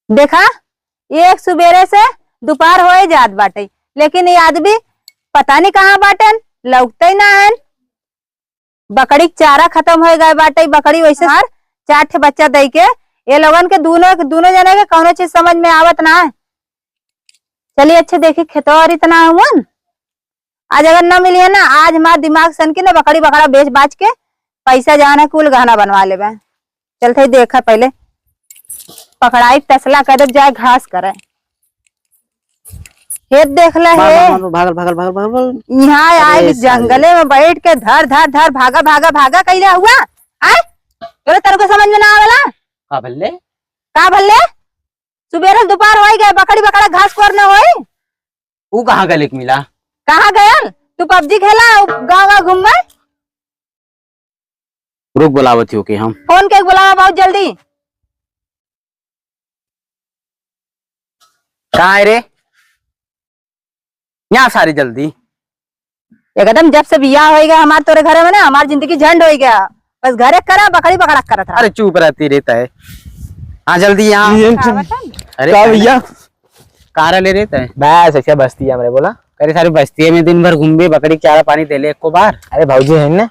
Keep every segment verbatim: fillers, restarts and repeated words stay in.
देखा, एक सुबेरे से दुपहर होए जात बाटे, लेकिन ये आदमी पता नहीं कहाँ बाटेन, लौकते ही ना आएन। बकरी के चारा खत्म हो गए बाटे, बकरी वैसे हमार चार ठे बच्चा दई के, ये लोगन के दोनों, दोनों जने के कौनो चीज समझ में आवत ना है। चलिए अच्छे देखी खेतवा और इतना हुअन, आज अगर ना मिली है ना, आज हमार दिमाग सन के ना बकरी बकरा बेच बाच के पैसा जहाँ ना कुल गहना बनवा लेबे। चलते ही देखा पहले पकड़ाई तसला कह दे जाए घास करे। हेत देख ले मार, हे। मार, मार, भागल, भागल, भागल, भागल, भागल। यहाँ अरे आए साले। जंगले में बैठ के धर, धर, धर, भागा, भागा, भागा कैले हुआ। आए? तोरे तरह के समझ में ना आवेला? का भल्ले? का भल्ले? सुबेरे से दोपहर होई गए, बकरी बकरा घास कोर न होई। ऊ कहाँ गले के मिला? कहाँ गयल? तू पबजी खेला, गाँव गाँव घूमबे? रुक, बुलावत ही ओके हम। फोन के बुलावा बहुत जल्दी। कहाँ है रे? यहाँ सारी जल्दी। एकदम जब से बियाह होई गया हमार तोरे घरे में ना, हमार जिंदगी झंड होई गया। बस घरे करा, बकरी बकरा करत रहा। अरे चुप रहती रहता है। हाँ, जल्दी यहाँ। ये का बता? अरे का पहले भैया? कहाँ रह ले रहता है? बस ऐसे बस्ती है हमरे, बोला। अरे सारे बस्ती में दिन भर घूमबे, बकरी के चारा पानी दे ले एको बार। अरे भौजी है ना?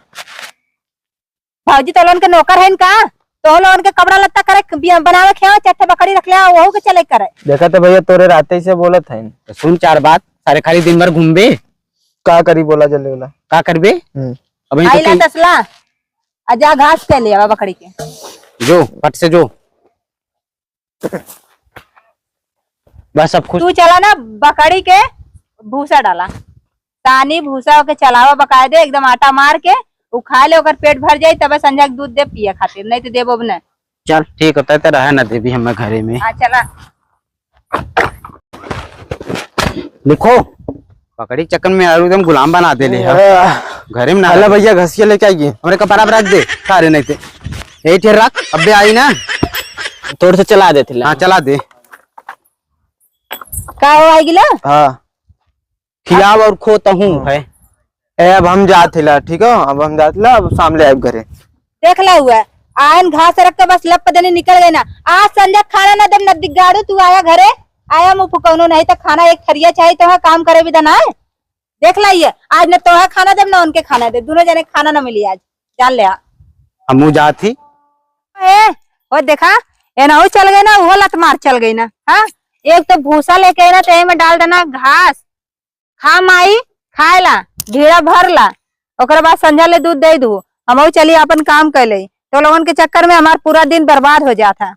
भौजी तो लोगन के नौकर है का? तो लोगन के कपड़ा लत्ता करे, बिया-, बनावे खियावे, चार ठे बकरी रख ले, वहू के चले करे। देखा तो भैया तोरे रहते ही से बोलत है। तो सुन चार बात, सारे खाली दिन भर घूमबे। का करी बोला जल्दी बोला। का करबे? हम्म। अब यहीं तो आइला कहीं तसला, आ जा घास के ले आवा बकरी के। जो, फट से जो। बस अब खुश। तू चला ना, बकरी के भूसा डाला, सानी भूसा ओके चलावा बकायदे, एकदम आटा मार के, उ खा ले, ओकर पेट भर जाई, तबे संझा के दूध दे पिए खातिर, नहीं तो देबो न। चल ठीक होता है, तो रहे ना देवी हमें घरे में। हाँ, चला। लिखो, बकरी के चक्कर में यार एकदम गुलाम बना दे ले है। आह। घरे में ना हेलो रहे। भैया, घसिया लेके आइए। हमरे कपड़ा पर रख दे, सारे नहीं थे। यही ठेर रख, अबे आई ना। तोर से चला देते ला। हाँ, चला दे। का हो, आई गिला? हाँ। खियाव और खो तहूँ हाँ। है। ए, अब हम जात हिला, ठीक हो? अब हम जात हिला, अब शाम ले आइब घरे। देख ला हुआ, आयन घास रख के बस लप देने निकल गए ना। आज संझा खाना ना देब, नदी गाड़ू, तू आया घरे, आया मुँह फुकौनो, नहीं तो खाना एक थरिया चाहिए तो काम करे भी देना है। देख ला ये, आज न तोहे खाना देब, न उनके खाना देब, दोनों जने खाना न मिली आज, जान ले आ। हमहू जात ही। ए, वो देखा, एनहू चल गई ना, वो लत मार चल गई ना। हाँ, एक तो भूसा लेके आई ना, तो एमे डाल देना घास, खा माई, खाए ला, ढीड़ा भर ला, ओकरे बाद संझा ले दूध दे दू, हमहू चली अपन काम कर ले। तो लोगन के चक्कर में हमार पूरा दिन बर्बाद हो जात है।